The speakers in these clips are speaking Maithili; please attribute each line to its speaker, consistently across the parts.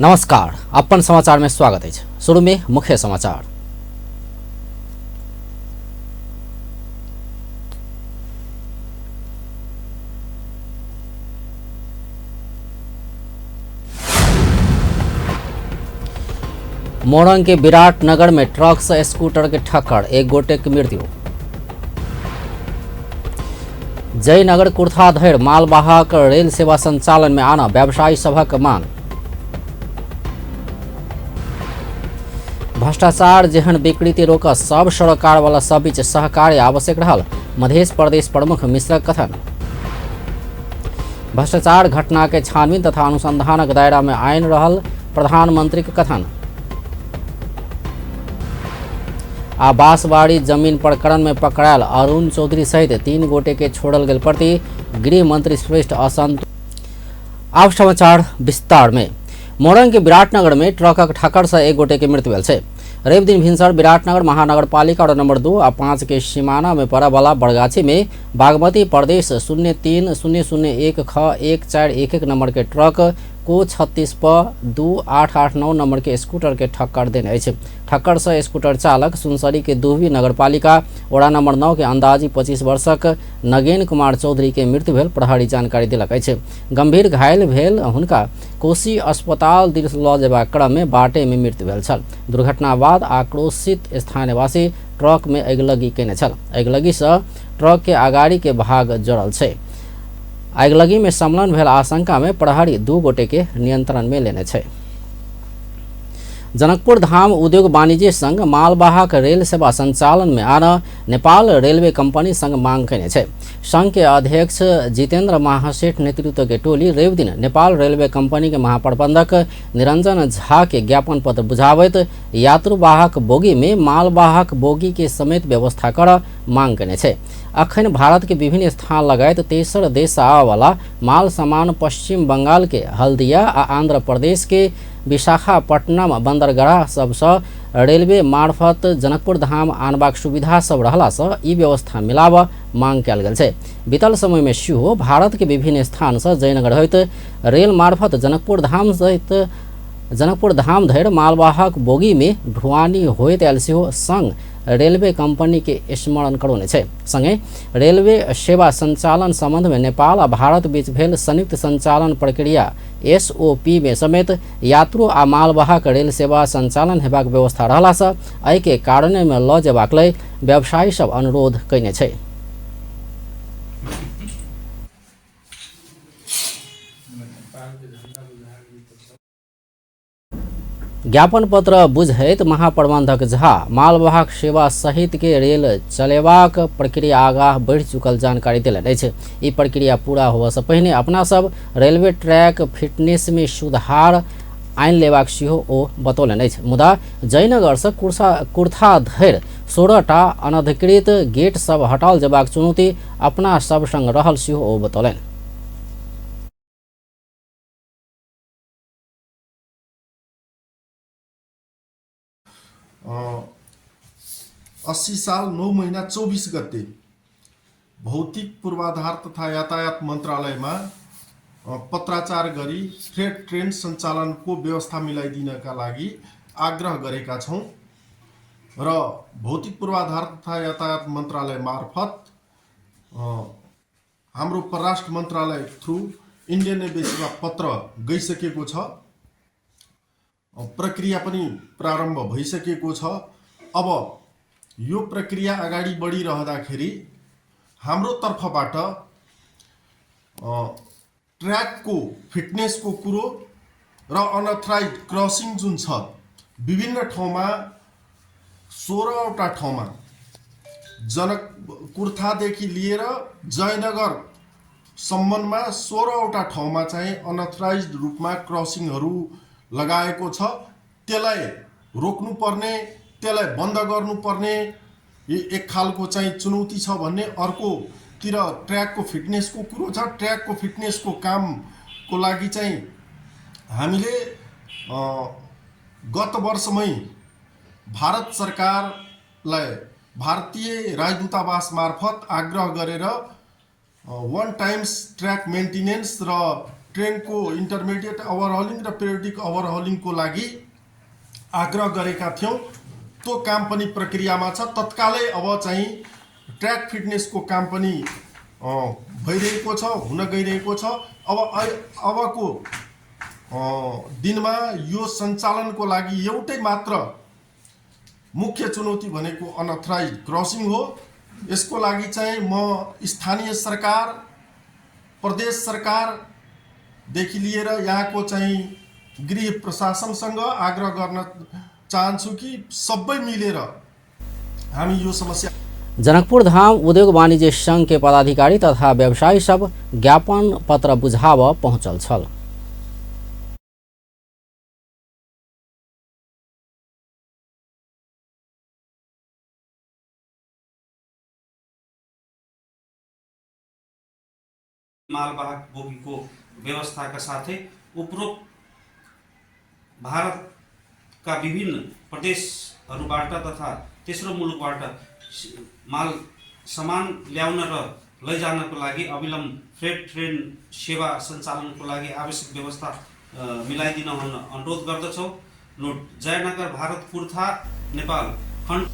Speaker 1: नमस्कार, अपन समाचार में स्वागत अछि। शुरू में मुख्य समाचार। मोरंग के विराटनगर में ट्रक से स्कूटर के ठक्कर, एक गोटे के मृत्यु। जयनगर कुर्था धरि मालवाहक रेल सेवा संचालन में आना व्यवसायी सभक मांग। भ्रष्टाचार जेहन विकृति रोक सब सरोकार वाला सब बीच सहकार्य आवश्यक रहल मध्य प्रदेश प्रमुख मिश्रक कथन। भ्रष्टाचार घटना के छानबीन तथा अनुसंधानक दायरा में आनि रहल प्रधानमंत्री के कथन। आ बांसवाड़ी जमीन प्रकरण में पकड़ायल अरुण चौधरी सहित 3 गोटे के छोड़ल गेल प्रति गृह मंत्री श्रेष्ठ असंतोष। आब समाचार विस्तार में। मोरंग के विराटनगर में ट्रकक ठक्कर से एक गोटे के मृत्यु भेल छै। रवि दिन भिनसर विराटनगर महानगरपालिका वार्ड नंबर 2 आ 5 के सीमाना में पड़य वाला बरगाछी में बागमती प्रदेश 03 0 0 1 ख 1 4 1 1 नंबर के ट्रक को 36 प 2 8 8 9 नंबर के स्कूटर के ठक्कर देने अछि। ठक्कर से स्कूटर चालक सुनसरी के दुहबी नगरपालिका वड़ा नंबर 9 के अंदाजी 25 वर्षक नगेन कुमार चौधरी के मृत्यु भेल प्रहरी जानकारी दिलक अछि। गंभीर घायल भेल हुनका कोशी अस्पताल दिस लऽ जेबाक क्रम में बाटे में मृत्यु भेल छल। दुर्घटना बाद आक्रोशित स्थानीयवासी ट्रक में अगिलगी केने छल। अगिलगी से ट्रक के अगाड़ी के भाग जड़ल छै। अगिलगी में संलग्न भेल आशंका में प्रहरी 2 गोटे के नियंत्रण में लेने छै। जनकपुर धाम उद्योग वाणिज्य संघ मालवाहक रेल सेवा संचालन में आना नेपाल रेलवे कंपनी संग मांग केने छै। संघ के अध्यक्ष जितेंद्र महासेठ नेतृत्व के टोली रवि दिन नेपाल रेलवे कंपनी के महाप्रबंधक निरंजन झा के ज्ञापन पत्र बुझावैत यात्रुवाहक बोगी में मालवाहक बोगी के समेत व्यवस्था कर मांग केने छै। अखन भारत के विभिन्न स्थान लगायत तेसर देश आवाला माल सामान पश्चिम बंगाल के हल्दिया आ आंध्र प्रदेश के विशाखापट्टनम बंदरगाह सबसँ रेलवे मार्फत जनकपुर धाम आनबाक सुविधा सब रहलासँ ई व्यवस्था मिलाब मांग कयल गेल छै। बीतल समय में सेहो भारत के विभिन्न स्थान सँ जयनगर होइत रेल मार्फत जनकपुर धाम सहित जनकपुर धाम धरि मालवाहक बोगी में ढुआनी होइत आयल सेहो संघ रेलवे कंपनी के स्मरण करौने छै। संगे रेलवे सेवा संचालन संबंध में नेपाल आ भारत बीच भेल संयुक्त संचालन प्रक्रिया एसओपी में समेत यात्रु आ मालवाहक रेल सेवा संचालन हेबाक व्यवस्था रहलासँ एहि के कारण में लऽ जेबाक लेल व्यवसायी सब अनुरोध कयने छै। ज्ञापन पत्र बुझैत महाप्रबंधक झा मालवाहक सेवा सहित के रेल चलेबाक प्रक्रिया आगाँ बढ़ि चुकल जानकारी देलनि अछि। ई प्रक्रिया पूरा होबऽसँ पहिने अपना सब रेलवे ट्रैक फिटनेस में सुधार आनि लेबाक सेहो ओ बतौलनि अछि। मुदा जयनगरसँ कुर्था धरि 16टा अनधिकृत गेट सब हटाओल जेबाक चुनौती अपना सब संग रहल सेहो ओ बतौलनि।
Speaker 2: 80 साल 9 महिना 24 गते भौतिक पूर्वाधार तथा यातायात मन्त्रालयमा पत्राचार गरी फ्रेट ट्रेन सञ्चालनको व्यवस्था मिलाइदिनका लागि आग्रह गरेका छौँ र भौतिक पूर्वाधार तथा यातायात मन्त्रालय मार्फत हाम्रो परराष्ट्र मन्त्रालय थ्रु इन्डियन एम्बेसीमा पत्र गइसकेको छ, प्रक्रिया पनि प्रारम्भ भइसकेको छ। अब यो प्रक्रिया अगाडि बढिरहँदाखेरि हाम्रो तर्फबाट ट्र्याकको फिटनेसको कुरो र अनअथराइज क्रसिङ जुन छ विभिन्न ठाउँमा 16वटा ठाउँमा जनक कुर्थादेखि लिएर जयनगर सम्ममा 16वटा ठाउँमा चाहिँ अनअथराइज रूपमा क्रसिङहरू लगाएको छ। त्यसलाई रोक्नुपर्ने, त्यसलाई बन्द गर्नुपर्ने एक खालको चाहिँ चुनौती छ भन्ने। अर्कोतिर ट्र्याकको फिटनेसको कुरो छ। ट्र्याकको फिटनेसको कामको लागि चाहिँ हामीले गत वर्षमै भारत सरकारलाई भारतीय राजदूतावास मार्फत आग्रह गरेर 1 टाइम्स ट्र्याक मेन्टेनेन्स र ट्रेनको इन्टरमिडिएट ओभरहलिङ र पिरियडिक ओभरहलिङको लागि आग्रह गरेका थियौँ। त्यो काम पनि प्रक्रियामा छ। तत्कालै अब चाहिँ ट्र्याक फिटनेसको काम पनि भइरहेको छ, हुन गइरहेको छ। अब अबको दिनमा यो सञ्चालनको लागि एउटै मात्र मुख्य चुनौती भनेको अनअथराइज क्रसिङ हो। यसको लागि चाहिँ म स्थानीय सरकार, प्रदेश सरकारदेखि लिएर यहाँको चाहिँ गृह प्रशासनसँग आग्रह गर्न चाहन्छु कि सबै मिलेर हामी यो समस्या।
Speaker 1: जनकपुर धाम उद्योग वाणिज्य संघ के पदाधिकारी तथा व्यवसायी सब ज्ञापन पत्र बुझाव पहुँचल छल।
Speaker 3: मालवाहक बोगीको व्यवस्थाका साथै उपरोक्त भारतका विभिन्न प्रदेशहरूबाट तथा तेस्रो मुलुकबाट माल सामान ल्याउन र लैजानको लागि अविलम्ब फ्रेट ट्रेन सेवा सञ्चालनको लागि आवश्यक व्यवस्था मिलाइदिन अनुरोध गर्दछौँ। नोट: जयनगर, भारत, कुर्था, नेपाल खण्ड।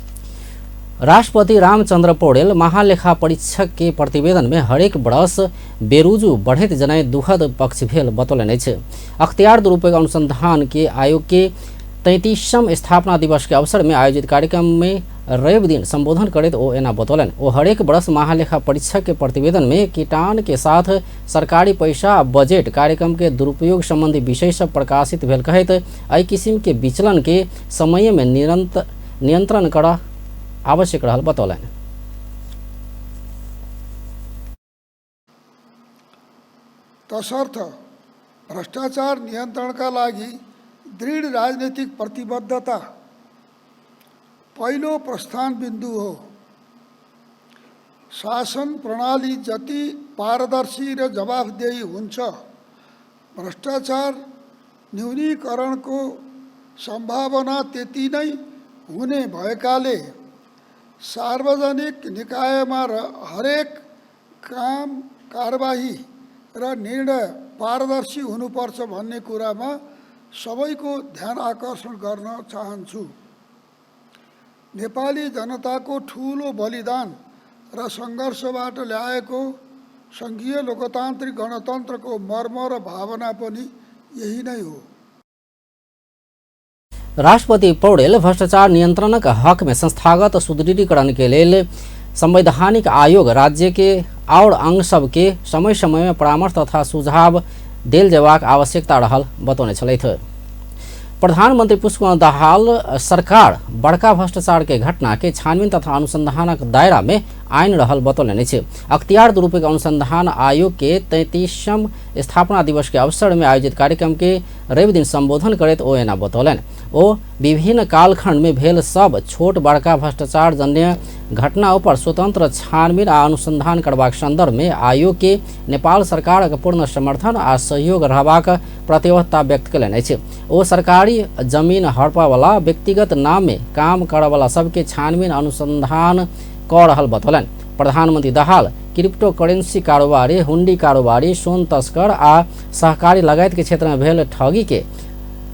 Speaker 1: राष्ट्रपति रामचंद्र पौडेल महालेखा परीक्षक के प्रतिवेदन में हरेक वर्ष बेरुजु बढ़ैत जनय दुखद पक्ष भेल बतौलनि अछि। अख्तियार दुरुपयोग अनुसंधान के आयोग के 33म स्थापना दिवस के अवसर में आयोजित कार्यक्रम में रवि दिन संबोधन करैत ओ एना बतौलनि। ओ हरेक वर्ष महालेखा परीक्षक के प्रतिवेदन में कीटान के साथ सरकारी पैसा बजट कार्यक्रम के दुरुपयोग संबंधी विषय सब प्रकाशित भेल कहैत एहि किसिम के विचलन के समय में निरंतर नियंत्रण कर आवश्यक रहल बतौलनि।
Speaker 4: तसर्थ भ्रष्टाचार नियन्त्रणका लागि दृढ राजनीतिक प्रतिबद्धता पहिलो प्रस्थान बिन्दु हो। शासन प्रणाली जति पारदर्शी र जवाफदेही हुन्छ, भ्रष्टाचार न्यूनीकरणको सम्भावना त्यति नै हुने भएकाले सार्वजनिक निकायमा हरेक काम, कारबाही र निर्णय पारदर्शी हुनुपर्छ भन्ने कुरामा सबैको ध्यान आकर्षण गर्न चाहन्छु। नेपाली जनताको ठूलो बलिदान र सङ्घर्षबाट ल्याएको सङ्घीय लोकतान्त्रिक गणतन्त्रको मर्म र भावना पनि यही नै हो।
Speaker 1: राष्ट्रपति पौडेल भ्रष्टाचार नियंत्रणक हक में संस्थागत सुदृढ़ीकरण के लेल संवैधानिक आयोग राज्य के और अंग सब के समय समय में परामर्श तथा सुझाव देल जेबाक आवश्यकता रहल बतौने छलथि। प्रधानमंत्री पुष्पकमल दाहाल सरकार बड़का भ्रष्टाचार के घटना के छानबीन तथा अनुसंधानक दायरा में आनि रहल बतौलनि अछि। अख्तियार दुरुपयोग अनुसंधान आयोग के 33म स्थापना दिवस के अवसर में आयोजित कार्यक्रम के रवि दिन संबोधन करैत ओ एना बतौलनि। ओ विभिन्न कालखंड में भेल सब छोट बड़का भ्रष्टाचार जन्य घटना ऊपर स्वतंत्र छानबीन आ अनुसंधान करबाक संदर्भ में आयोग के नेपाल सरकारक पूर्ण समर्थन आ सहयोग रहबाक प्रतिबद्धता व्यक्त कयलनि अछि। ओ सरकारी जमीन हड़पऽवला व्यक्तिगत नाम में काम करऽवला सबके छानबीन अनुसंधान कऽ रहल बतौलनि। प्रधानमंत्री दाहाल क्रिप्टो करेंसी कारोबारी, हुंडी कारोबारी, सोन तस्कर आ सहकारी लगायत के क्षेत्र में भेल ठगी के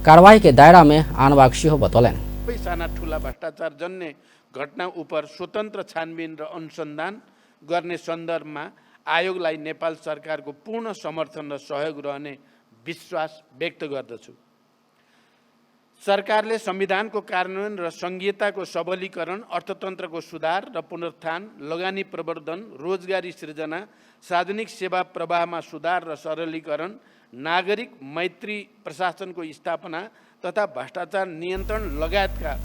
Speaker 1: कार्रवाई के दायरा में आनबाक सेहो बतौलनि।
Speaker 5: सबै साना ठुला भ्रष्टाचार जन्य घटना उपर स्वतन्त्र छानबिन र अनुसन्धान गर्ने सन्दर्भमा आयोगलाई नेपाल सरकारको पूर्ण समर्थन र सहयोग रहने विश्वास व्यक्त गर्दछु। सरकारले संविधानको कार्यान्वयन र संघीयताको सबलीकरण, अर्थतन्त्रको सुधार र पुनरुत्थान, लगानी प्रवर्धन, रोजगारी सृजना, सार्वजनिक सेवा प्रवाहमा सुधार र सरलीकरण, नागरिक मैत्री प्रशासनको स्थापना तथा भ्रष्टाचार नियन्त्रण लगायतका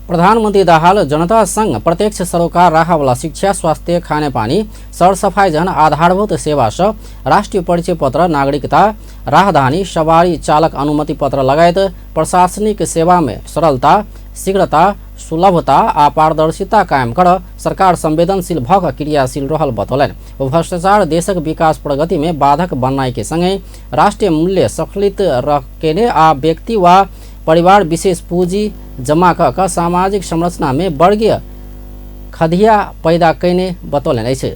Speaker 1: प्रधानमंत्री दाहाल जनता संग प्रत्यक्ष सरोकार राखऽवला शिक्षा, स्वास्थ्य, खानेपानी, सरसफाई जहन आधारभूत सेवा सँ राष्ट्रिय परिचय पत्र, नागरिकता, राहदानी, सवारी चालक अनुमति पत्र लगायत प्रशासनिक सेवा में सरलता, शीघ्रता, सुलभता आ पारदर्शिता कायम कर सरकार संवेदनशील भऽ कऽ क्रियाशील रहल बतौलनि। ओ भ्रष्टाचार देशक विकास प्रगति में बाधक बननाइ के संगहि राष्ट्रीय मूल्य स्खलित केने आ व्यक्ति वा परिवार विशेष पूंजी जमा कऽ कऽ सामाजिक संरचना में वर्गीय खधिया पैदा कयने बतौलनि अछि।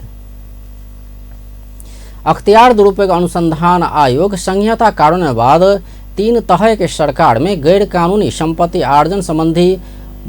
Speaker 1: अख्तियार दुरुपयोग अनुसंधान आयोग संहिता कार्यान्वयन बाद 3 तह के सरकार में गैर कानूनी संपत्ति आर्जन संबंधी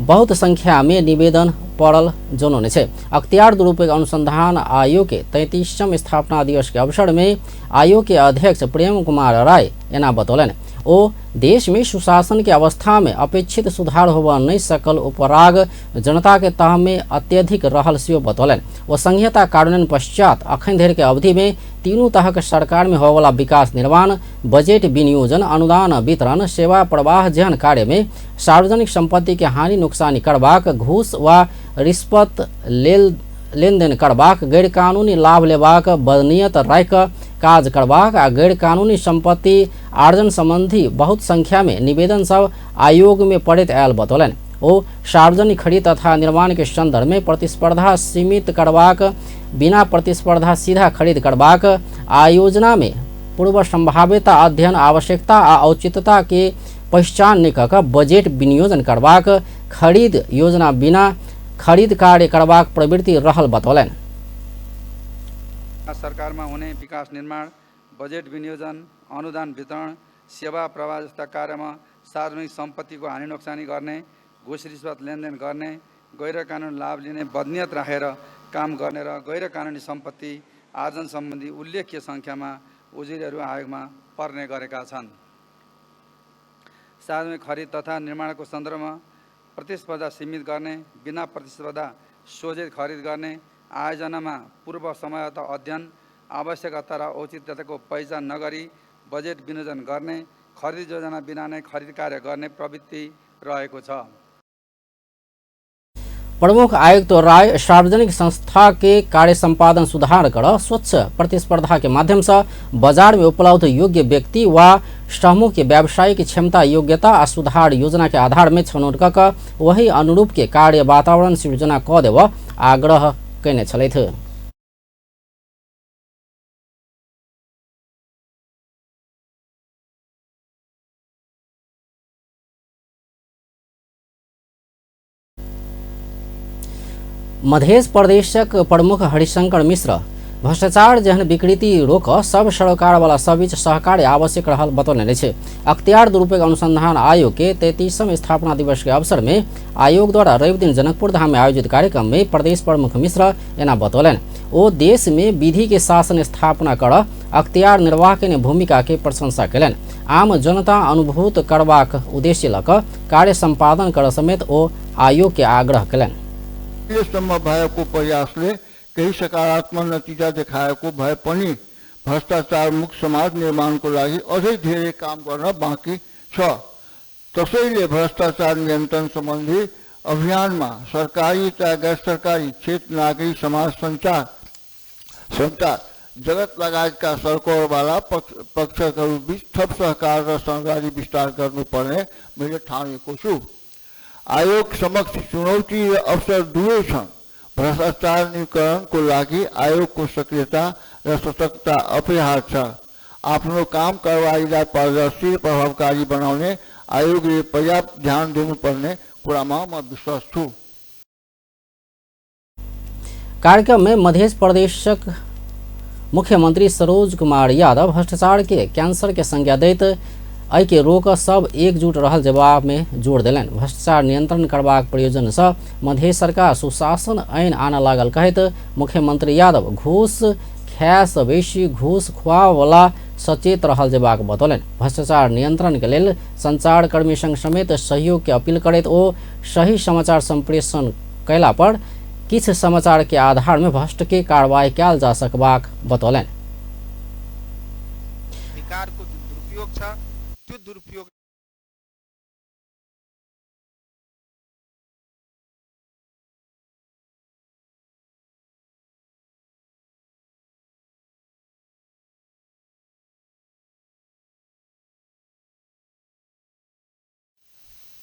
Speaker 1: बहुत संख्या में निवेदन पड़ल जनौने छै। अख्तियार दुरुपयोग अनुसंधान आयोग के 33वां स्थापना दिवस के अवसर में आयोग के अध्यक्ष प्रेम कुमार राय एना बतौलनि। ओ देश में सुशासन के अवस्था में अपेक्षित सुधार होबय नहीं सकल उपराग जनता के तह में अत्यधिक रहल सेहो बतौलनि। ओ संहिता कार्यान्वयन पश्चात अखन धरि के अवधि में तीनू तह के सरकार में होबयवला विकास निर्माण, बजट विनियोजन, अनुदान वितरण, सेवा प्रवाह जेहन कार्य में सार्वजनिक संपत्ति के हानि नुकसानी करबाक, घूस वा रिश्वत लेनदेन करबाक, गैरकानूनी लाभ लेबाक, बदनीयत राखि काज करबाक आ गैरकानूनी संपत्ति आर्जन संबंधी बहुत संख्या में निवेदन सब आयोग में पड़ैत आयल बतौलनि। ओ सार्वजनिक खरीद तथा निर्माण के संदर्भ में प्रतिस्पर्धा सीमित करबाक, बिना प्रतिस्पर्धा सीधा खरीद करबाक, आयोजना में पूर्व संभाव्यता अध्ययन आवश्यकता आ औचित्यता के पहचान नहि कऽ बजट विनियोजन करबाक, खरीद योजना बिना खरीद कार्य करबाक प्रवृत्ति रहल बतौलनि।
Speaker 6: सरकारमा हुने विकास निर्माण, बजेट विनियोजन, अनुदान वितरण, सेवा प्रवाह जस्ता कार्यमा सार्वजनिक सम्पत्तिको हानि नोक्सानी गर्ने, घुस रिश्वत लेनदेन गर्ने, गैरकानूनी लाभ लिने, बदनियत राखेर काम गर्ने र गैरकानूनी सम्पत्ति आर्जन सम्बन्धी उल्लेख्य सङ्ख्यामा उजुरीहरू आयोगमा पर्ने गरेका छन्। सार्वजनिक खरिद तथा निर्माणको सन्दर्भमा प्रतिस्पर्धा सीमित गर्ने, बिना प्रतिस्पर्धा सोझै खरिद गर्ने, आयोजनामा पूर्व समयता अध्ययन, आवश्यकता र औचित्यताको पहिचान नगरी बजेट विनियोजन गर्ने, खरिद योजना बिना नै खरिद कार्य गर्ने प्रवृत्ति रहेको छ।
Speaker 1: प्रमुख आयुक्त राय सार्वजनिक संस्था के कार्य संपादन सुधार कर स्वच्छ प्रतिस्पर्धा के माध्यम से बाजार में उपलब्ध योग्य व्यक्ति व समूह के व्यावसायिक क्षमता, योग्यता आ सुधार योजना के आधार में छनौट क वही अनुरूप के कार्य वातावरण सृजना क देव आग्रह कयने छलथि। मध्य प्रदेशक प्रमुख हरिशंकर मिश्र भ्रष्टाचार जेहन विकृति रोक सब सरोकारवाला सबीच सहकार्य आवश्यक रहल बतौने अछि। अख्तियार दुरुपयोग अनुसंधान आयोग के 33वां स्थापना दिवस के अवसर में आयोग द्वारा रवि दिन जनकपुर धाम में आयोजित कार्यक्रम में प्रदेश प्रमुख मिश्र एना बतौलनि। ओ देश में विधि के शासन स्थापना कर अख्तियार निर्वाह के भूमिका के प्रशंसा कयलनि। आम जनता अनुभूत करबाक उद्देश्य लऽ कऽ कार्य सम्पादन कर समेत ओ आयोग के आग्रह कयलनि।
Speaker 7: अहिलेसम्म भएको प्रयासले केही सकारात्मक नतिजा देखाएको भए पनि भ्रष्टाचार मुक्त समाज निर्माणको लागि अझै धेरै काम गर्न बाँकी छ। त्यसैले भ्रष्टाचार नियन्त्रण सम्बन्धी अभियानमा सरकारी तथा गैर सरकारी क्षेत्र, नागरिक समाज, सञ्चार जगत लगायतका सरकारवाला पक्षहरूबीच थप सहकार र सहकारी विस्तार गर्नुपर्ने मैले ठानेको छु। आयोग समक्ष चुनौती र अवसर दुवै छन्। भ्रष्टाचार न्यूनीकरणको लागि आयोगको सक्रियता र सतर्कता अपरिहार्य छ। आफ्नो काम कारबाहीलाई पारदर्शी र प्रभावकारी बनाउने आयोगले पर्याप्त ध्यान दिनुपर्ने कुरामा म विश्वास छु।
Speaker 1: कार्यक्रम में मध्य प्रदेशक मुख्यमंत्री सरोज कुमार यादव भ्रष्टाचार के कैंसर के संज्ञा दैत एहि के रोक सब एकजुट रहल जवाब में जोर देलनि। भ्रष्टाचार नियंत्रण करबाक प्रयोजन से मध्य सरकार सुशासन ऐन आनऽ लागल कहैत मुख्यमंत्री यादव घूस खाय से बेसी घूस खुआबऽवला सचेत रहल जेबाक बतौलनि। भ्रष्टाचार नियंत्रण के लेल संचारकर्मी संघ समेत सहयोग के अपील करैत ओ सही समाचार संप्रेषण कयला पर किछु समाचार के आधार में भ्रष्ट के कार्रवाई कयल जा सकबाक बतौलनि।
Speaker 8: अधिकारको दुरुपयोग छ, त्यो दुरुपयोग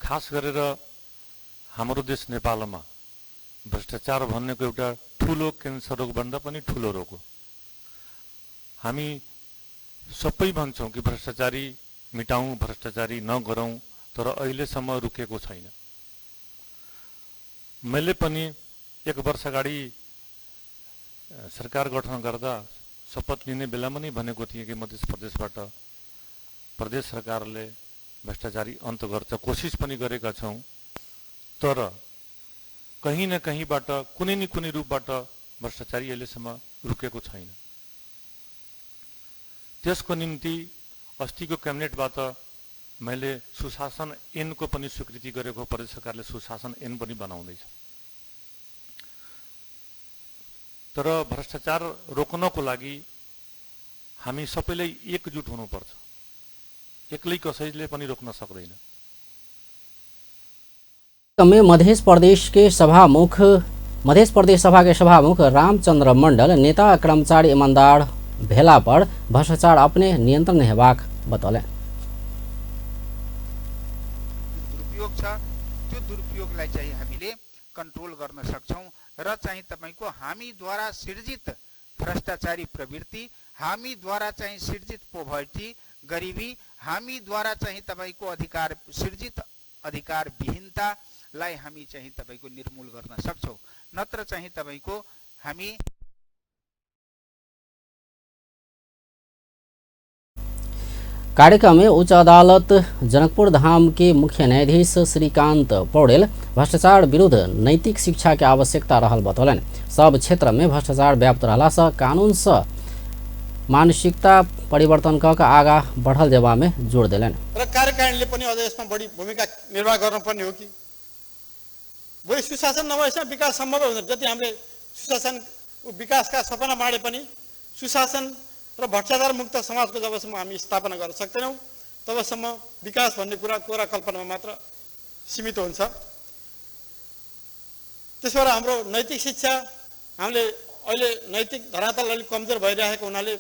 Speaker 9: खास गरेर हाम्रो देश नेपालमा भ्रष्टाचार भन्नेको एउटा ठुलो क्यान्सर रोगभन्दा पनि ठुलो रोग हो। हामी सबै भन्छौँ कि भ्रष्टाचारी मिटाउँ, भ्रष्टाचारी नगरौँ, तर अहिलेसम्म रुकेको छैन। मैले पनि एक वर्ष अगाडि सरकार गठन गर्दा शपथ लिने बेलामा नै भनेको थिएँ कि मध्य प्रदेशबाट प्रदेश सरकारले भ्रष्टाचारी अन्त गर्छ, कोसिस पनि गरेका छौँ, तर कहीँ न कहीँबाट कुनै न कुनै रूपबाट भ्रष्टाचारी अहिलेसम्म रुकेको छैन। त्यसको निम्ति अस्तिको क्याबिनेटबाट मैले सुशासन ऐनको पनि स्वीकृति गरेको, प्रदेश सरकारले सुशासन ऐन पनि बनाउँदैछ। तर भ्रष्टाचार रोक्नको लागि हामी सबैले एकजुट हुनुपर्छ, एक्लै कसैले पनि रोक्न सक्दैन।
Speaker 1: में मध्य प्रदेश के सभामुख मध्य प्रदेश सभा के सभामुख रामचंद्र मंडल नेता कर्मचारी ईमानदार भेला पर भ्रष्टाचार अपने नियंत्रण हेबाक बतौले।
Speaker 8: दुरुपयोग छ, त्यो दुरुपयोगलाई चाहिँ हामीले कन्ट्रोल गर्न सक्छौं र चाहिँ तपाईको हामीद्वारा सिर्जित भ्रष्टाचारी प्रवृत्ति, हामीद्वारा चाहिँ सिर्जित पोभर्टी गरिबी, हामीद्वारा चाहिँ तपाईको अधिकार सिर्जित अधिकार विहीनतालाई हामी चाहिँ तपाईको निर्मूल गर्न सक्छौं, नत्र चाहिँ तपाईको हामी।
Speaker 1: कार्यक्रम में उच्च अदालत जनकपुर धाम के मुख्य न्यायाधीश श्रीकांत पौडेल भ्रष्टाचार विरुद्ध नैतिक शिक्षा के आवश्यकता रहल बतौलन। सब क्षेत्र में भ्रष्टाचार व्याप्त रहला से कानून से मानसिकता परिवर्तन क आगा बढ़ल जेबा में जोड़ देलन।
Speaker 10: र कार्यकारिणीले पनि अझ यसमा बढी भूमिका निर्वाह गर्नुपर्ने हो कि भोलि सुशासन नभएसम्म विकास सम्भव हुँदैन। जति हामीले सुशासन विकासका सपना बाँडे पनि सुशासन र भ्रष्टाचार मुक्त समाजको जबसम्म हामी स्थापना गर्न सक्दैनौँ तबसम्म विकास भन्ने कुरा कोरा कल्पनामा मात्र सीमित हुन्छ। त्यसो भएर हाम्रो नैतिक शिक्षा हामीले अहिले नैतिक धरातल अलिक कमजोर भइरहेको हुनाले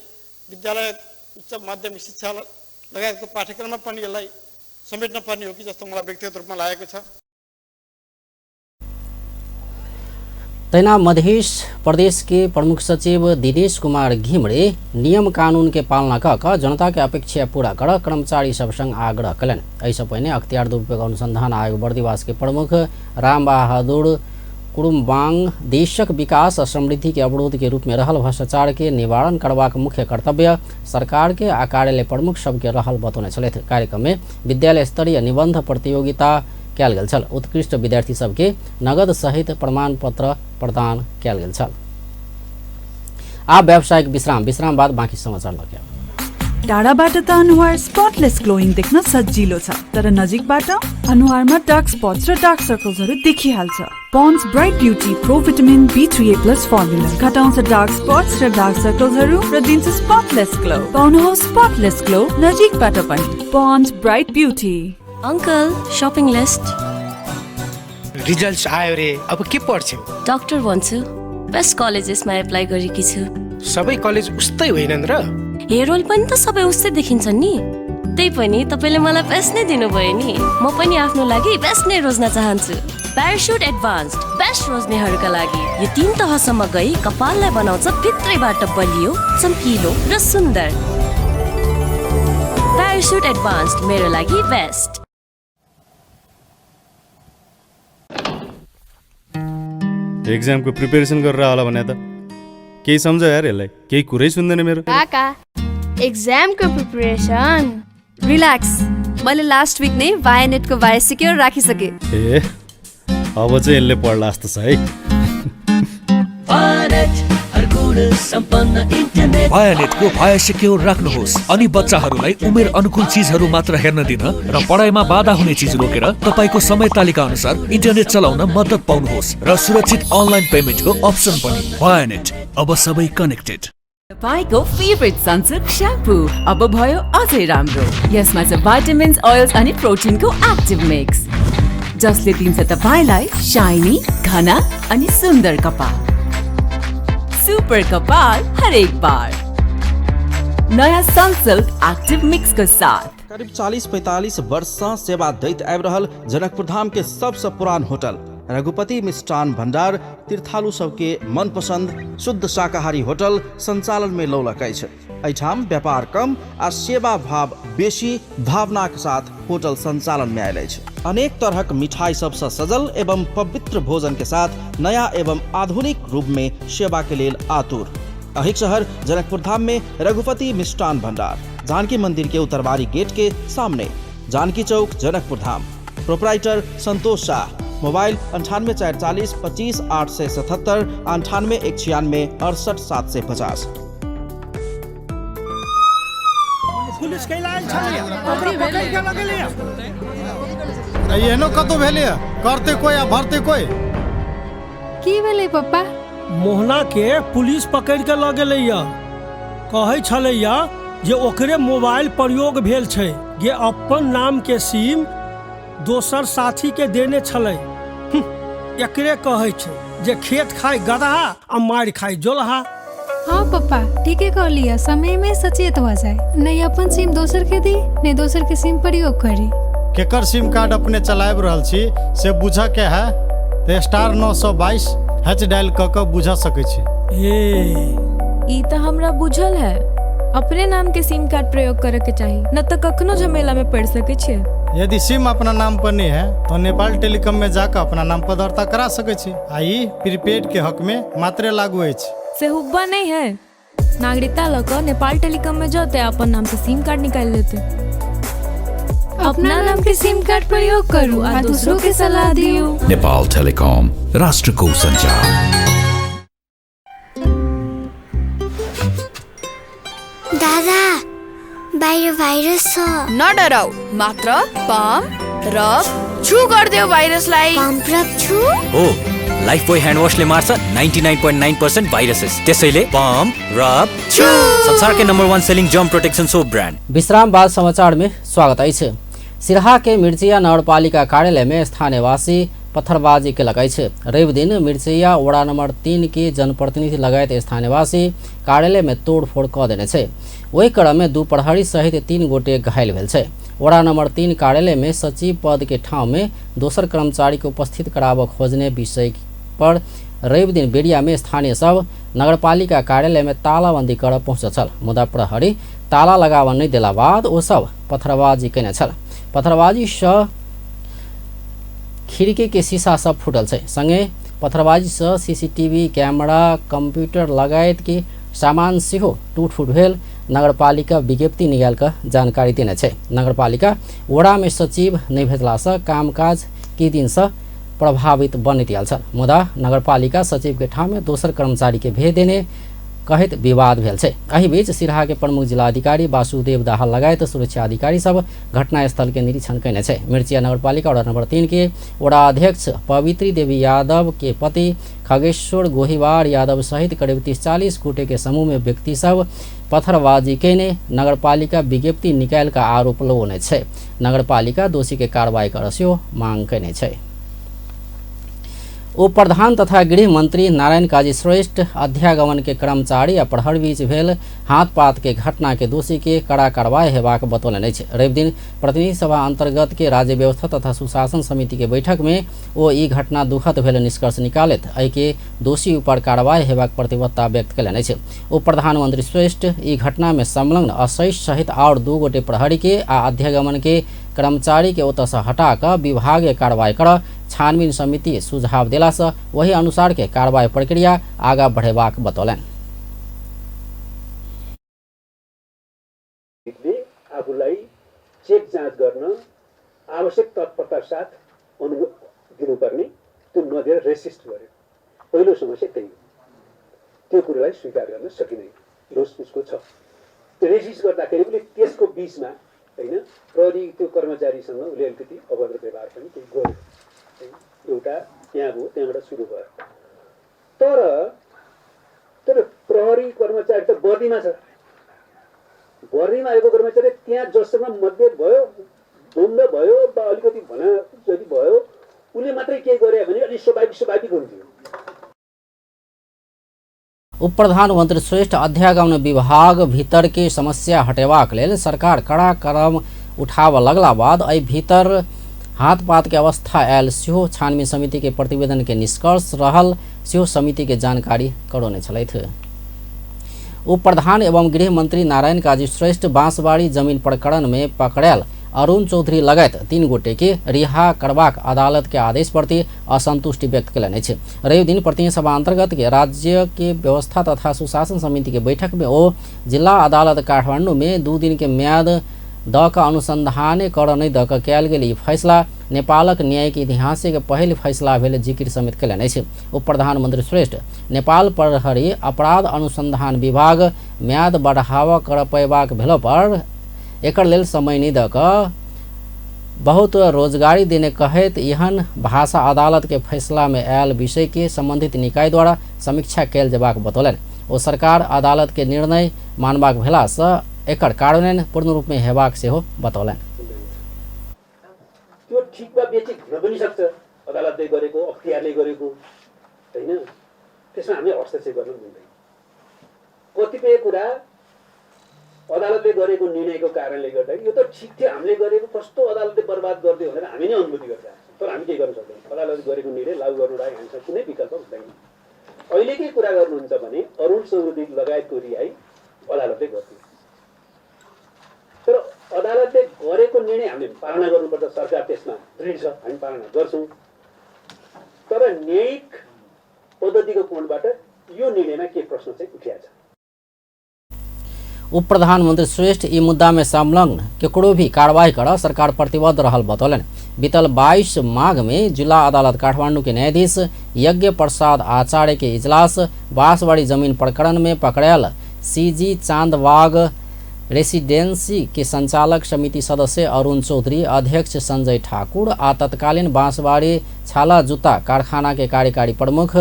Speaker 10: विद्यालय उच्च माध्यमिक शिक्षा लगायतको पाठ्यक्रममा पनि यसलाई समेट्न पर्ने हो कि जस्तो मलाई व्यक्तिगत रूपमा लागेको छ।
Speaker 1: तैना मध्य प्रदेश के प्रमुख सचिव दिनेश कुमार घिमरे नियम कानून के पालना क जनता के अपेक्षा पूरा कर कर्मचारी सब संग आग्रह कलन। एहिसँ पहिने अख्तियार दुरुपयोग अनुसंधान आयोग बर्दिवास के प्रमुख रामबहादुर कुरुम्बांग देशक विकास आ समृद्धि के अवरोध के रूप में रहल भ्रष्टाचार के निवारण करबाक मुख्य कर्तव्य सरकार के आ कार्यालय प्रमुख सबके रहल बतौने छलथि। कार्यक्रम में विद्यालय स्तरीय निबंध प्रतियोगिता कयल गेल छल। उत्कृष्ट विद्यार्थी सबके नगद सहित प्रमाण पत्र प्रदान कयल गेल छल। आ व्यावसायिक विश्राम, विश्राम बाद बाँकी समाचार लग्यो।
Speaker 11: टाढाबाट त अनुहार स्पटलेस ग्लोइङ देख्न सजिलो छ, तर नजिकबाट अनुहारमा डार्क स्पट्स र डार्क सर्कल्सहरू देखिहाल्छ। Pond's bright beauty pro vitamin B3A plus formula घटाउँछ डार्क स्पट्स र डार्क सर्कल्सहरू र दिन्छ स्पटलेस ग्लो। पाउनुहोस् स्पटलेस ग्लो नजिकबाट पनि। Pond's bright beauty.
Speaker 12: Uncle, shopping list.
Speaker 13: Results आयो रे, अब के पढ्छौ?
Speaker 12: डाक्टर भन्छु, बेस्ट कलेजेसमा एप्लाई गरेकी छु।
Speaker 13: सबै कलेज उस्तै होइनन् र?
Speaker 12: हेयर रोल पनि त सबै उस्तै देखिन्छन् नि। त्यही पनि तपाईले मलाई बेस्ट नै दिनुभयो नि। म पनि आफ्नो लागि बेस्ट नै रोज्न चाहन्छु। प्यारासुट एडभान्स्ड बेस्ट रोज्नेहरूका लागि यो 3 तहसम्म गई कपाललाई बनाउँछ भित्रैबाट बलियो, चम्किलो र सुन्दर। प्यारासुट एडभान्स्ड मेरो लागि बेस्ट।
Speaker 14: एक्जामको प्रिपेरेसन गरेर होला भने त केही सम्झ यार, यसलाई केही कुरै सुन्दैन मेरो।
Speaker 15: काका, एक्जामको प्रिपरेसन।
Speaker 16: रिल्याक्स, मैले लास्ट विक नै भायानेटको भाया सिक्योर राखिसके।
Speaker 14: ए, अब चाहिँ यसले पढ्ला जस्तो छ है।
Speaker 17: भायानेटको भाया सिक्योर राख्नुहोस् अनि बच्चाहरूलाई उमेर अनुकूल चिजहरू मात्र हेर्न दिन र पढाइमा बाधा हुने चिज रोकेर तपाईको समय तालिका अनुसार इन्टरनेट चलाउन मद्दत पाउनुहोस् र सुरक्षित अनलाइन पेमेन्टको अप्सन पनि। भायानेट, अब सबै कनेक्टेड।
Speaker 18: तपाईँको फेभरेट सनसिल्क श्याम्पू अब भयो अझै राम्रो। यसमा छ भाइटामिन्स, ओइल्स अनि प्रोटिनको एक्टिभ मिक्स, जसले दिन्छ तपाईँलाई शाइनी, घना अनि सुन्दर कपाल। सुपर कपाल हरेक बार नयाँ सनसिल्क एक्टिभ मिक्स को साथ।
Speaker 19: करीब 40-45 वर्ष से सेवा दैत आबि रहल जनकपुर धाम के सबसे पुरान होटल रघुपति मिष्ठान भंडार तीर्थालु सबके मनपसंद शुद्ध शाकाहारी होटल संचालन में लौलक अछि। एहिठाम व्यापार कम आ सेवा भाव बेसी भावना के साथ होटल संचालन में आयल अछि। अनेक तरहक मिठाई सबसे सजल एवं पवित्र भोजन के साथ नया एवं आधुनिक रूप में सेवा के लेल आतुर। अहिक शहर जनकपुर धाम में रघुपति मिष्टान भंडार, जानकी मंदिर के उत्तरवारी गेट के सामने, जानकी चौक, जनकपुर धाम। प्रोपराइटर संतोष शाह। मोबाइल 98 440 25 877 98 196 68 750।
Speaker 20: पुलिस कैला आयल छलैया, ओकरा पकड़ के लगेलैया।
Speaker 21: एहनो कतौ भेलैया, करते कोई आ भरते कोई।
Speaker 22: की भेलै पप्पा?
Speaker 20: मोहना के पुलिस पकड़ के लऽ गेलैया। कहै छलैया जे ओकरे मोबाइल प्रयोग भेल छै, जे अपन नाम के सिम दोसर साथी के देने छलै। एकरे कहै छै जे खेत खाय गदहा आ मारि खाय जोलहा।
Speaker 22: हाँ पप्पा, ठीके कहलियै, समय में सचेत भऽ जाय, नहीं अपन सिम दोसर के दी, नहीं दोसर के सिम प्रयोग करी।
Speaker 21: केकर सिम कार्ड अपने चलाबि रहल छी से बुझऽ के है तऽ *922 हैच डायल कऽ कऽ बुझा सकै छी।
Speaker 23: ई तऽ हमरा बुझल है, अपने नाम के सिम कार्ड प्रयोग करे के चाही, न तऽ कखनो झमेला में पड़ सके छियै।
Speaker 21: यदि सिम अपना नाम पर नहीं है तो नेपाल टेलीकॉम में जाकर अपना नाम पर दर्ता करा सकै छी आ ई प्रीपेड के हक में मात्रे लागू अछि।
Speaker 23: से हुब्बा नहीं है, नागरिकता लऽ कऽ नेपाल टेलीकॉम में जते अपन नाम से सिम कार्ड निकालि लेते।
Speaker 22: अपना नाम के सिम कार्ड प्रयोग करू आ दूसरों के सलाह दियो।
Speaker 24: नेपाल टेलीकॉम, राष्ट्रको संचार।
Speaker 15: दादा, बाहिर भाइरस छ।
Speaker 25: नडराउ, मात्र पम्प रब छु गरिदेऊ भाइरसलाई।
Speaker 15: पम्प रब छु?
Speaker 26: हो, लाइफ बोय ह्यान्ड वाशले मार्छ 99.9% भाइरसेस, त्यसैले पम्प रब छु। संसारकै number 1 selling germ protection soap brand.
Speaker 1: विश्राम बाद समाचार में स्वागत अछि। सिरहा के मिर्चिया नगरपालिका कार्यालय में स्थानीयवासी पत्थरबाजी केलक अछि। रवि दिन मिर्चिया वडा नंबर 3 के जनप्रतिनिधि लगायत स्थानीयवासी कार्यालय में तोड़फोड़ कऽ देने छै। ओहि क्रम में 2 प्रहरी सहित 3 गोटे घायल भेल छै। वडा नंबर 3 कार्यालय में सचिव पद के ठाउँ में दोसर कर्मचारी के उपस्थित कराबऽ खोजने विषय पर रवि दिन बेरिया में स्थानीय सब नगरपालिका कार्यालय में तालाबंदी कर पहुँचल छल, मुदा प्रहरी ताला लगाबऽ नहि देला बाद ओ सब पत्थरबाजी केने छल। पत्थरबाजी सँ खिड़की के शीशा सब फूटल छै, संगे पत्थरबाजी सँ सीसीटीवी कैमरा, कंप्यूटर लगायत के सामान सेहो टूटफूट भेल नगरपालिका विज्ञप्ति निकालि कऽ जानकारी देने छै। नगरपालिका वडा में सचिव नहि भेटलासँ कामकाज केही दिनसँ प्रभावित बनैत आयल छल, मुदा नगरपालिका सचिव के ठाउँ में दोसर कर्मचारी के भेज देने कहैत विवाद भेल छै। एहि बीच सिरहा के प्रमुख जिलाधिकारी वासुदेव दाहाल लगायत सुरक्षा अधिकारी सब घटनास्थल के निरीक्षण कयने छै। मिर्चिया नगरपालिका वडा नंबर 3 के वडा अध्यक्ष पवित्री देवी यादव के पति खगेश्वर गोहिवार यादव सहित करीब 30-40 गोटे के समूह में व्यक्ति सब पत्थरबाजी केने नगरपालिका विज्ञप्ति निकालि कऽ आरोप लगौने छै। नगरपालिका दोषी के कार्रवाई करऽ सेहो मांग कयने छै। उप प्रधान तथा गृह मंत्री नारायण काजी श्रेष्ठ अध्यागमन के कर्मचारी आ प्रहरी बीच भेल हाथपात के घटना के दोषी के कड़ा कार्रवाई हेबाक बतौलनि अछि। रवि दिन प्रतिनिधि सभा अंतर्गत के राज्य व्यवस्था तथा सुशासन समिति के बैठक में ओ ई घटना दुखद भेल निष्कर्ष निकालैत एहि के दोषी ऊपर कार्रवाई हेबाक प्रतिबद्धता व्यक्त कयलनि अछि। उप प्रधानमंत्री श्रेष्ठ ई घटना में संलग्न असैस सहित और 2 गोटे प्रहरी के आ अध्यागमन के कर्मचारी के ओतऽ सँ हटा कऽ विभागीय कार्रवाई कर छानबीन समिति सुझाव देलासँ वही अनुसार के कार्रवाई प्रक्रिया आगा बढ़ेबाक बतौलनि।
Speaker 27: आफूलाई चेक जाँच गर्न आवश्यक तत्परता साथ अनुमति दिनुपर्ने, त्यो नदिएर रेसिस्ट गर्यो। पहिलो समस्या त्यही हो, त्यो कुरोलाई स्वीकार गर्न सकिँदैन, दोष उसको छ। त्यो रेसिस्ट गर्दाखेरि पनि त्यसको बिचमा हैन प्रहरी त्यो कर्मचारीसँग उसले अलिकति अभद्र व्यवहार पनि केही गर्यो, एउटा त्यहाँ भयो, त्यहाँबाट सुरु भयो। तर तर प्रहरी कर्मचारी त वर्दीमा छ, वर्दीमा आएको कर्मचारी त्यहाँ जससँग मतभेद भयो, द्वन्द्व भयो वा अलिकति भन जति भयो उसले मात्रै केही गर्यो भने अलि स्वाभाविक हुन्थ्यो।
Speaker 1: उप प्रधानमंत्री श्रेष्ठ अध्यागमन विभाग भीतर के समस्या हटेबाक लेल सरकार कड़ा कदम उठाबऽ लगला बाद एहि भीतर हाथपात के अवस्था आयल सेहो छानबीन समिति के प्रतिवेदन के निष्कर्ष रहल सेहो समिति के जानकारी करौने छलथि। उप प्रधान एवं गृह मंत्री नारायण काजी श्रेष्ठ बांसबाड़ी जमीन प्रकरण में पकड़ायल अरुण चौधरी लगायत 3 गोटे के रिहा करबाक अदालत के आदेश प्रति असंतुष्टि व्यक्त कयलनि अछि। रवि दिन प्रतिनिधि सभा अंतर्गत के राज्य के व्यवस्था तथा सुशासन समिति के बैठक में ओ जिला अदालत काठमांडू में 2 दिन के म्याद द क अनुसंधान कर नहि द क कयल गेल ई फैसला नेपालक न्यायिक इतिहास के पहिल फैसला भेल जिकिर समेत कयलनि अछि। उप प्रधानमंत्री श्रेष्ठ नेपाल प्रहरी अपराध अनुसंधान विभाग म्याद बढ़ावा कर पयबाक भेला पर एकर लेल समय नहि द क बहुत रोजगारी देने कहैत एहन भाषा अदालत के फैसला में आयल विषय के संबंधित निकाय द्वारा समीक्षा कयल जेबाक बतौलनि। ओ सरकार अदालत के निर्णय मानबाक भेला सँ एकर कार्यान्वयन पूर्ण रूप में हेबाक सेहो बतौलनि।
Speaker 27: त्यो ठिक वा बेठिक हुन पनि सक्छ, अदालतले गरेको अख्तियारले गरेको हैन, त्यसमा हामीले हस्तक्षेप गर्न मिल्दैन। कतिपय कुरा अदालतले गरेको निर्णयको कारणले गर्दा यो त ठिक थियो, हामीले गरेको कस्तो अदालतले बर्बाद गरिदियो भनेर हामी नै अनुभूति गर्छ, तर हामी केही गर्न सक्दैनौँ। अदालतले गरेको निर्णय लागू गर्नु लागि हामीसँग कुनै विकल्प हुँदैन। अहिलेकै कुरा गर्नुहुन्छ भने अरुण चौधरी लगायतको रिहाई अदालतले गरिदियो, तर अदालतले गरेको निर्णय हामीले पालना गर्नुपर्छ। सरकार त्यसमा दृढ छ, हामी पालना गर्छौँ, तर न्यायिक पद्धतिको कोणबाट यो निर्णयमा के प्रश्न चाहिँ उठिएको छ।
Speaker 1: उप प्रधानमंत्री श्रेष्ठ ई मुद्दा में संलग्न केकरो भी कार्रवाई कर सरकार प्रतिबद्ध रहल बतौलनि। बीतल 22 माघ में जिला अदालत काठमांडू के न्यायाधीश यज्ञ प्रसाद आचार्य के इजलास बांसवाड़ी जमीन प्रकरण में पकड़ायल सीजी चांदबाग रेसिडेंसी के संचालक समिति सदस्य अरुण चौधरी, अध्यक्ष संजय ठाकुर आ तत्कालीन बांसवाड़ी छाला जूता कारखाना के कार्यकारी प्रमुख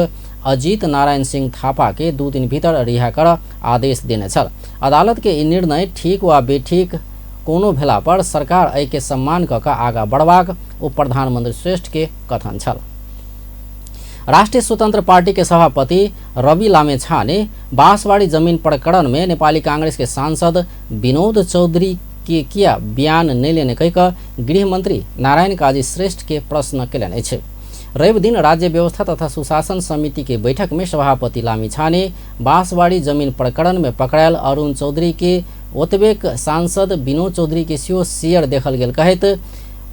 Speaker 1: अजीत नारायण सिंह थापा के 2 दिन भीतर रिहा कर आदेश देने छल। अदालत के ई निर्णय ठीक वा बेठीक कोनो भेला पर सरकार एहि के सम्मान क आगा बढ़बाक उप प्रधानमंत्री श्रेष्ठ के कथन छल। राष्ट्रिय स्वतंत्र पार्टी के सभापति रवि लामेछाने बांसवाड़ी जमीन प्रकरण में नेपाली कांग्रेस के सांसद विनोद चौधरी के किया बयान नहीं लेने कहि क गृहमंत्री नारायण काजी श्रेष्ठ के प्रश्न कयलनि अछि। रवि दिन राज्य व्यवस्था तथा सुशासन समिति के बैठक में सभापति लामिछाने बांसवाड़ी जमीन प्रकरण में पकड़ायल अरुण चौधरी के ओतबेक सांसद विनोद चौधरी के सेहो शेयर देखल गेल कहैत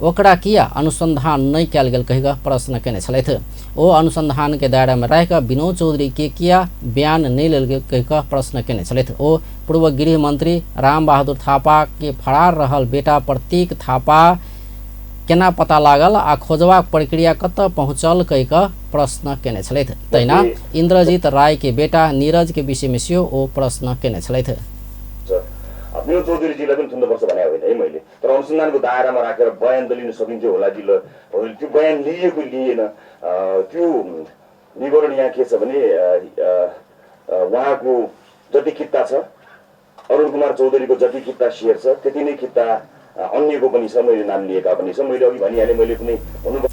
Speaker 1: ओकरा किया अनुसंधान नहीं कयल गेल कहि कऽ प्रश्न केने छलथि। ओ अनुसंधान के दायरा में रहि कऽ विनोद चौधरी के किया बयान नहीं लेल गेल कहि कऽ प्रश्न केने छलथि। ओ पूर्व गृह मंत्री राम बहादुर थापा के फरार रहल बेटा प्रतीक थापा केना पता लागल आ खोजबाक प्रक्रिया कतऽ पहुँचल कहि कऽ प्रश्न केने छलथि। तहिना इंद्रजीत राय के बेटा नीरज के विषय में सेहो ओ प्रश्न केने छलथि।
Speaker 2: विनोद चौधरीजीलाई पनि थुन्नुपर्छ भने होइन है मैले, तर अनुसन्धानको दायरामा राखेर बयान त लिन सकिन्थ्यो होला कि ल, त्यो बयान लिएको लिएन। त्यो विवरण यहाँ के छ भने उहाँको जति किता छ, अरुण कुमार चौधरीको जति किता सेयर छ त्यति नै किता अन्यको पनि छ, मैले नाम लिएका पनि छ। मैले अघि भनिहालेँ, मैले कुनै भन्नु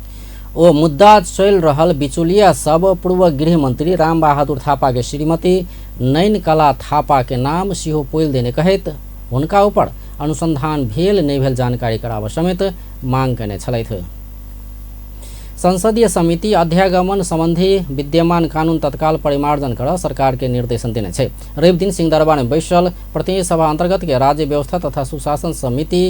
Speaker 1: ओ मुद्दा चलि रहल बिचौलिया सब पूर्व गृहमंत्री रामबहादुर थापा के श्रीमती नैनकला थापा के नाम सेहो पोइल देने कहैत हुनका ऊपर अनुसंधान भेल नहि भेल जानकारी कराबऽ समेत मांग केने छलथि। संसदीय समिति अध्यागमन संबंधी विद्यमान कानून तत्काल परिमार्जन कर सरकार के निर्देशन देने छै। रवि दिन सिंहदरबार में बैसल प्रतिनिधि सभा अंतर्गत के राज्य व्यवस्था तथा सुशासन समिति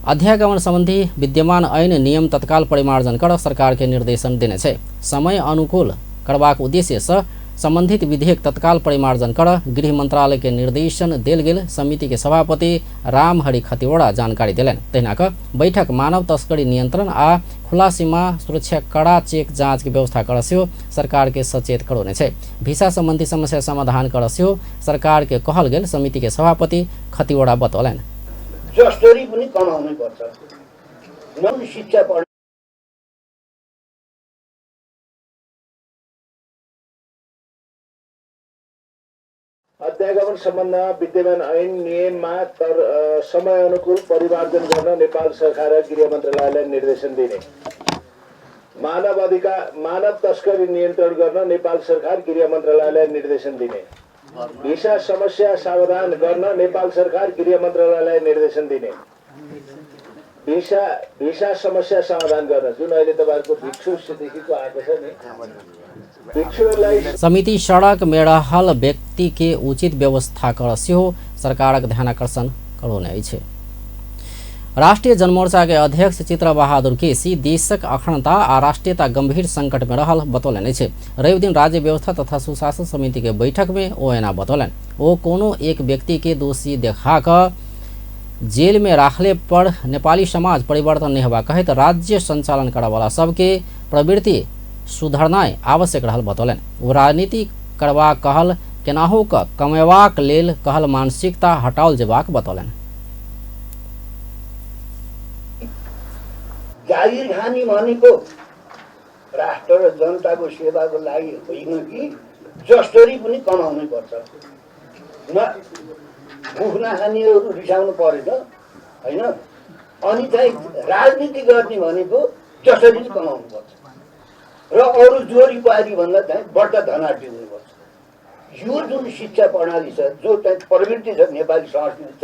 Speaker 1: अध्यागमन संबंधी विद्यमान ऐन नियम तत्काल परिमार्जन कर सरकार के निर्देशन देने छै। समय अनुकूल करबाक उद्देश्य से संबंधित विधेयक तत्काल परिमार्जन कर गृह मंत्रालय के निर्देशन देल गेल समिति के सभापति रामहरि खतिवड़ा जानकारी देलनि। तहिना क बैठक मानव तस्करी नियंत्रण आ खुला सीमा सुरक्षा कड़ा चेक जांच के व्यवस्था कर सेहो सरकार के सचेत करौने छै। भिसा संबंधी समस्या समाधान कर सेहो सरकार के कहल गेल समिति के सभापति खतिवड़ा बतौलनि।
Speaker 3: जसरी पनि कमाउनै पर्छ, शिक्षा पढ
Speaker 4: अध्यागमन सम्बन्धमा विद्यमान ऐन नियममा तर समय अनुकूल परिमार्जन गर्न नेपाल सरकार र गृह मन्त्रालयलाई निर्देशन दिने, मानव अधिकार मानव तस्करी नियन्त्रण गर्न नेपाल सरकार गृह मन्त्रालयलाई निर्देशन दिने, भिसा समस्या समाधान गर्न नेपाल सरकार गृह मन्त्रालयलाई निर्देशन दिने, भिसा भिसा समस्या समाधान गर्न जुन अहिले तपाईहरुको भिक्षुदेखिको आएको छ नि भिक्षुहरूलाई
Speaker 1: समिति सड़क में रहल व्यक्ति के उचित व्यवस्था कर सेहो सरकारक ध्यानाकर्षण करौने अछि। राष्ट्रिय जनमोर्चा के अध्यक्ष चित्र बहादुर केसी देशक अखण्डता आ राष्ट्रियता गंभीर संकट में रहल बतौलनि अछि। रवि दिन राज्य व्यवस्था तथा सुशासन समिति के बैठक में ओ एना बतौलनि। ओ कोनो एक व्यक्ति के दोषी देखा कऽ जेल में राखले पर नेपाली समाज परिवर्तन नहीं हेबाक कहैत राज्य संचालन करऽवला सबके प्रवृत्ति सुधरनाइ आवश्यक रहल बतौलनि। ओ राजनीति करबाक कहल केनाहु कऽ कमेबाक लेल कहल मानसिकता हटाओल जेबाक बतौलनि।
Speaker 3: जागिर खाने भनेको राष्ट्र र जनताको सेवाको लागि होइन कि जसरी पनि कमाउनै पर्छ, न मुख नखानेहरू रिसाउनु परेन होइन। अनि चाहिँ राजनीति गर्ने भनेको जसरी पनि कमाउनु पर्छ र अरू जोरी पारीभन्दा चाहिँ बढ्ता धनाढ्य हुनुपर्छ। यो जुन शिक्षा प्रणाली छ, जो चाहिँ प्रवृत्ति छ, नेपाली संस्कृति छ,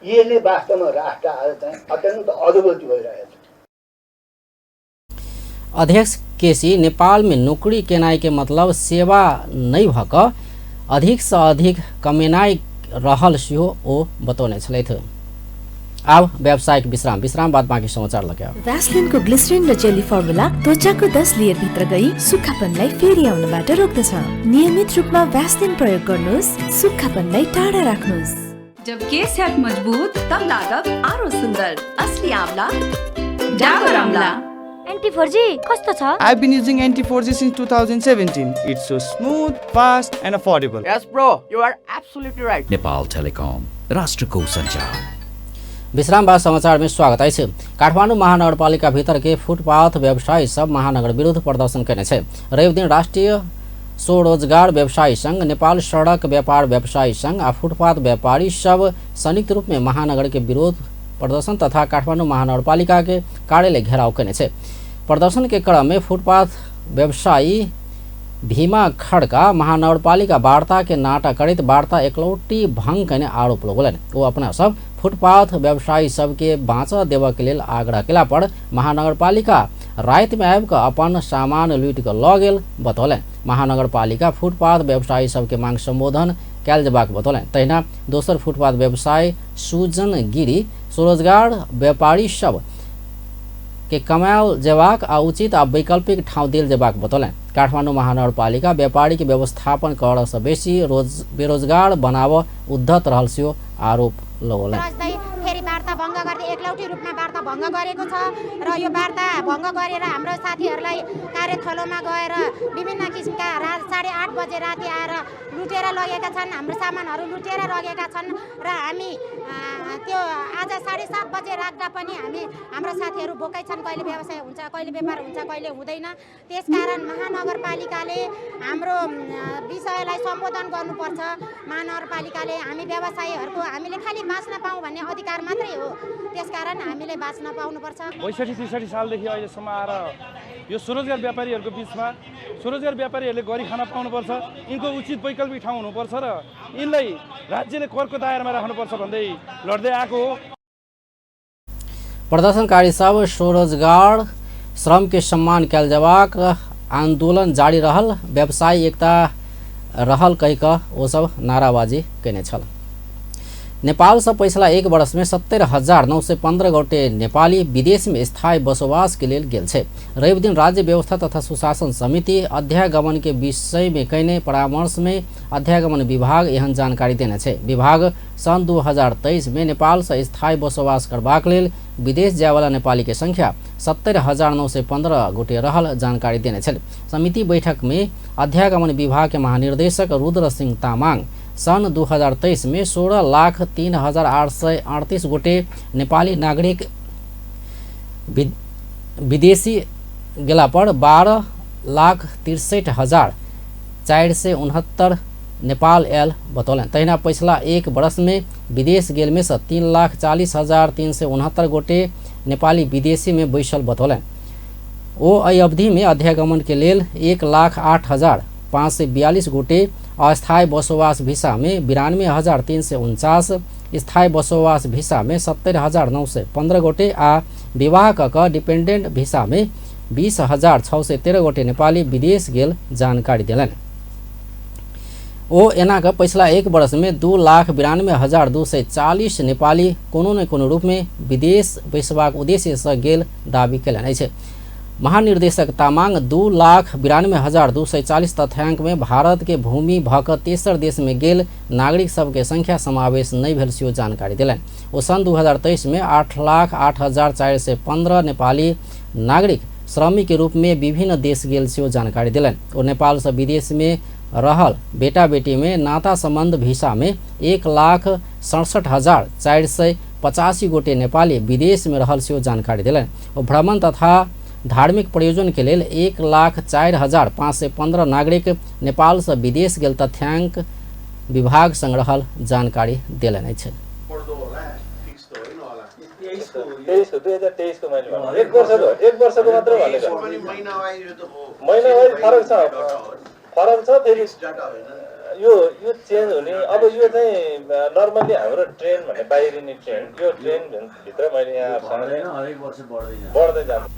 Speaker 3: यसले वास्तवमा राष्ट्र आज चाहिँ अत्यन्त अधोगति भइरहेको छ।
Speaker 1: अध्यक्ष केसी नेपाल में नौकरी केनाई के मतलब सेवा नहीं भक अधिक से अधिक कमेनाई रहल सेहो ओ बतौने छलथि। आब व्यावसायिक विश्राम, विश्राम बाद बाँकी समाचार लगे।
Speaker 5: भ्यासलिनको ग्लिसरिन र जेली फर्मुला त्वचाको 10 लेयर भित्र गई सुक्खापनलाई फेरि आउनबाट रोक्दछ। नियमित रूपमा भ्यासलिन प्रयोग गर्नुहोस्, सुक्खापनलाई टाढा राख्नुहोस्।
Speaker 16: जब केस हैत मजबूत तब लागब आरो सुंदर, असली आंवला डाबर आंवला।
Speaker 15: एन्टी 4G कस्तो छ?
Speaker 6: I've been using anti 4G since 2017. It's so smooth, fast and affordable.
Speaker 7: Yes bro, you are absolutely right.
Speaker 24: Nepal Telecom, राष्ट्रको सञ्चार।
Speaker 1: विश्राम बाद समाचार में स्वागत अछि। काठमाडौँ महानगरपालिका भीतर के फुटपाथ व्यवसायी सब महानगर विरुद्ध प्रदर्शन केने छै। रवि दिन राष्ट्रिय स्वरोजगार व्यवसायी संघ, नेपाल सड़क व्यापार व्यवसायी संघ आ फुटपाथ व्यापारी सब संयुक्त रूप में महानगर के विरोध प्रदर्शन तथा काठमाडौँ महानगरपालिका के कार्यालय घेराव केने छै। प्रदर्शन के क्रम में फुटपाथ व्यवसायी भीमा खड़का महानगरपालिका वार्ता के नाटक करैत वार्ता एकलौटी भंग केने आरोप लगौलनि। ओ अपना सब फुटपाथ व्यवसायी सबके बाँचऽ देबऽ के लेल आग्रह केला पर महानगरपालिका राति में आबि कऽ अपन सामान लूटि कऽ लऽ गेल बतौलनि। महानगरपालिका फुटपाथ व्यवसायी सबके मांग सम्बोधन कयल जेबाक बतौलनि। तहिना दोसर फुटपाथ व्यवसायी सुजन गिरी स्वरोजगार व्यापारी सब के कमायल जेबाक आ उचित आ वैकल्पिक ठाउँ देल जेबाक बतौलनि। काठमाडौँ महानगरपालिका व्यापारी के व्यवस्थापन करऽ सँ बेसी बेरोजगार बनाबऽ उद्धत रहल सेहो आरोप लगौलनि।
Speaker 8: फेरि वार्ता भङ्ग गर्दै एकलौटी रूपमा वार्ता भङ्ग गरेको छ र यो वार्ता भङ्ग गरेर हाम्रो साथीहरूलाई कार्यथलोमा गएर विभिन्न किसिमका 8:30 बजे राति आएर लुटेर लगेका छन्, हाम्रो सामानहरू लुटेर लगेका छन् र हामी त्यो आज 7:30 बजे राख्दा पनि हामी हाम्रो साथीहरू भोकै छन्। कहिले व्यवसाय हुन्छ, कहिले व्यापार हुन्छ, कहिले हुँदैन। त्यसकारण महानगरपालिकाले हाम्रो विषयलाई सम्बोधन गर्नुपर्छ। महानगरपालिकाले हामी व्यवसायीहरूको हामीले खालि बाँच्न पाऊँ भन्ने अधिकार मात्रै हो, त्यसकारण हामीले बाँच्न पाउनुपर्छ।
Speaker 9: 62-63 सालदेखि अहिलेसम्म आएर यो स्वरोजगार व्यापारीहरूको बिचमा स्वरोजगार व्यापारीहरूले गरी खान पाउनुपर्छ, यिनको उचित वैकल्पिक ठाउँ हुनुपर्छ र यिनलाई राज्यले करको दायरामा राख्नुपर्छ भन्दै लड्दै आएको हो।
Speaker 1: प्रदर्शनकारी सब स्वरोजगार श्रम के सम्मान कयल जेबाक आंदोलन जारी रहल व्यवसायी एकता रहल कहि कऽ ओ सब नाराबाजी केने छल। नेपाल से पिछला एक वर्ष में 70,915 गोटे नेपाली विदेश में स्थायी बसोबास के लेल गेल छै। रवि दिन राज्य व्यवस्था तथा सुशासन समिति अध्यागमन के विषय में कयने परामर्श में अध्यागमन विभाग एहन जानकारी देने छै। विभाग सन् 2023 में नेपाल से स्थायी बसोबास करबाक लेल विदेश जायवाला नेपाली के संख्या 70,915 गोटे रहल जानकारी देने छल। समिति बैठक में अध्यागमन विभाग के महानिर्देशक रुद्र सिंह तामाङ सन् 2023 में 16,03,838 गोटे नेपाली नागरिक विदेशी गेला पर 12,63,469 नेपाल आयल बतौलनि। तहिना पिछला एक वर्ष में विदेश गेल में से 3,40,369 गोटे नेपाली विदेशी में बैसल बतौलनि। ओ एहि अवधि में अध्यागमन के लेल 1,08,542 गोटे अस्थायी बसोबास भिसा में 92,349, स्थायी बसोबास भिसा में 70,915 गोटे आ विवाह क डिपेंडेंट भिसा में 20,613 गोटे नेपाली विदेश गेल जानकारी देलनि। ओ एना क पछिला एक वर्ष में 2,92,240 नेपाली कोनो न कोनो रूप में विदेश बैसबाक उद्देश्य से गेल दावी कयलनि अछि। महानिर्देशक तामाङ 2,92,240 तथ्यांक में भारत के भूमि भऽ तेसर देश में गेल नागरिक सबके संख्या समावेश नहि भेल सेहो जानकारी देलनि। ओ सन् 2023 में 8,08,415 नेपाली नागरिक श्रमिक के रूप में विभिन्न देश गेल सेहो जानकारी देलनि। ओ नेपाल से विदेश में रहल बेटा बेटी में नाता संबंध भिसा में 1,67,485 गोटे नेपाली विदेश में रहल सेहो जानकारी देलनि। ओ भ्रमण तथा धार्मिक प्रयोजन के लेल 1,04,515 नागरिक नेपाल से विदेश गेल तथ्यांक विभाग संग रहल जानकारी देलनि अछि।
Speaker 10: 2023 को मैले एक वर्षको मात्र भनेको, महिनावारी फरक छ फेरि यो यो चेन्ज हुने। अब यो चाहिँ नर्मल्ली हाम्रो ट्रेन भन्ने बाहिरिने ट्रेन, यो ट्रेन भित्र मैले यहाँ
Speaker 11: हरेक वर्ष
Speaker 10: बढ्दै जान्छ।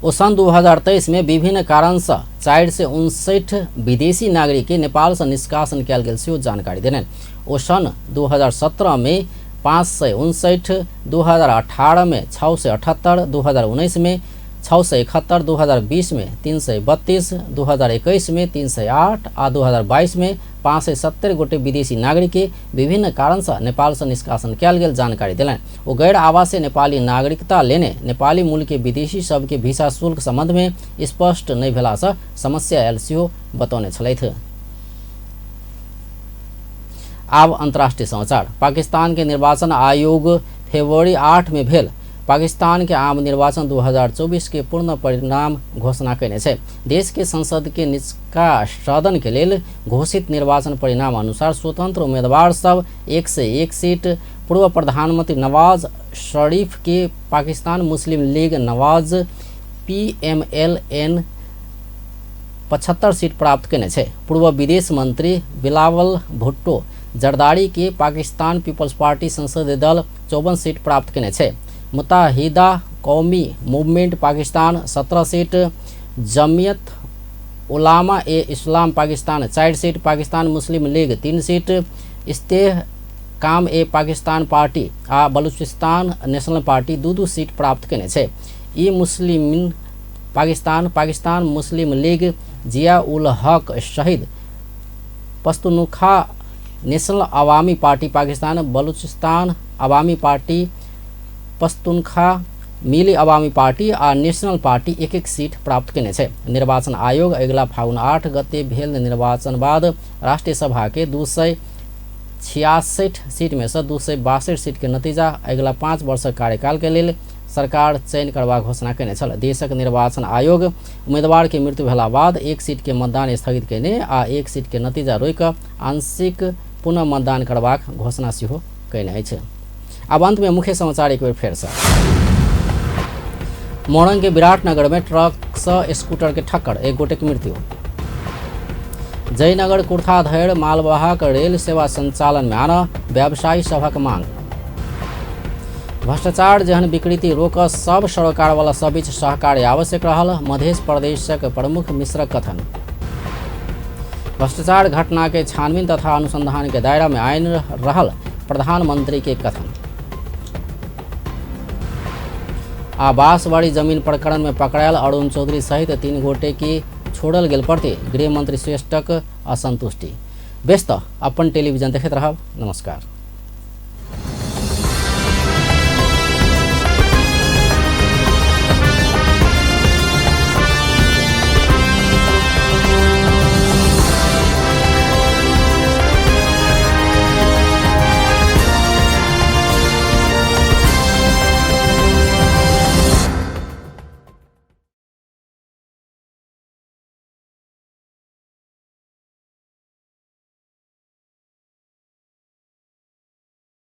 Speaker 1: ओ सन् 2023 में विभिन्न कारण से 459 विदेशी नागरिक के नेपाल से निष्कासन कयल गेल सेहो जानकारी देलनि। ओ सन् 2017 में 559, 2018 में 678, 2019 में 671, 2020 में 332, 2021 में 308 आ 2022 में 570 गोटे विदेशी नागरिक के विभिन्न कारण से नेपाल से निष्कासन कयल गेल जानकारी देलनि। ओ गैर आवासीय नेपाली नागरिकता लेने नेपाली मूल के विदेशी सबके भिसा शुल्क संबंध में स्पष्ट नहि भेला से समस्या आयल सेहो बतौने छलथि। आब अंतर्राष्ट्रीय समाचार। पाकिस्तान के निर्वाचन आयोग फरवरी 8 में भेल पाकिस्तान के आम निर्वाचन 2024 के पूर्ण परिणाम घोषणा कयने छै। देश के संसद के निचका सदन के लेल घोषित निर्वाचन परिणाम अनुसार स्वतंत्र उम्मीदवार सब 101 सीट, पूर्व प्रधानमंत्री नवाज शरीफ के पाकिस्तान मुस्लिम लीग नवाज PMLN 75 seat प्राप्त कयने छै। पूर्व विदेश मंत्री बिलावल भुट्टो जरदारी के पाकिस्तान पीपल्स पार्टी संसदीय दल 54 सीट प्राप्त कयने छै। मुत्ताहिदा कौमी मूवमेंट पाकिस्तान 17 सीट, जमियत उलामा ए इस्लाम Pakistan 4 seat, Pakistan Muslim league 3 seat, Istehkam e Pakistan party आ बलूचिस्तान नेशनल पार्टी 2-2 सीट प्राप्त कयने छै। ई मुस्लिम पाकिस्तान, पाकिस्तान मुस्लिम लीग जिया उल हक शहीद Pashtunkhwa national Awami party Pakistan, Balochistan Awami party Pashtunkhwa Milli Awami party आ नेशनल पार्टी 1-1 सीट प्राप्त कयने छै। निर्वाचन आयोग अगिला फागुन 8 गते भेल निर्वाचन बाद राष्ट्रीय सभा के 266 सीट में से 262 सीट के नतीजा अगिला 5 वर्ष कार्यकाल के लेल सरकार चयन करबाक घोषणा कयने छल। देशक निर्वाचन आयोग उम्मीदवार के मृत्यु भेला बाद 1 सीट के मतदान स्थगित कयने आ 1 सीट के नतीजा रोकि आंशिक पुनः मतदान करबाक घोषणा सेहो कयने अछि। अब अंत में मुख्य समाचार एक बेर फेर से। मोरंग के विराटनगर में ट्रक से स्कूटर के ठक्कर, एक गोटे की मृत्यु। जयनगर कुर्था धरि मालवाहक रेल सेवा संचालन में आना व्यवसायी सभक मांग। भ्रष्टाचार जहन विकृति रोक सब सरोकार वाला सब बीच सहकार्य आवश्यक रहल मध्य प्रदेशक प्रमुख मिश्रक कथन। भ्रष्टाचार घटना के छानबीन तथा अनुसंधान के दायरा में आइन रहल प्रधानमंत्री के कथन। आ बांसवाड़ी जमीन प्रकरण में पकड़ायल अरुण चौधरी सहित 3 गोटे की छोड़ल गेल प्रति गृहमंत्री श्रेष्ठक असंतुष्टि। व्यस्त अपन टेलीविजन देखैत रहब। नमस्कार।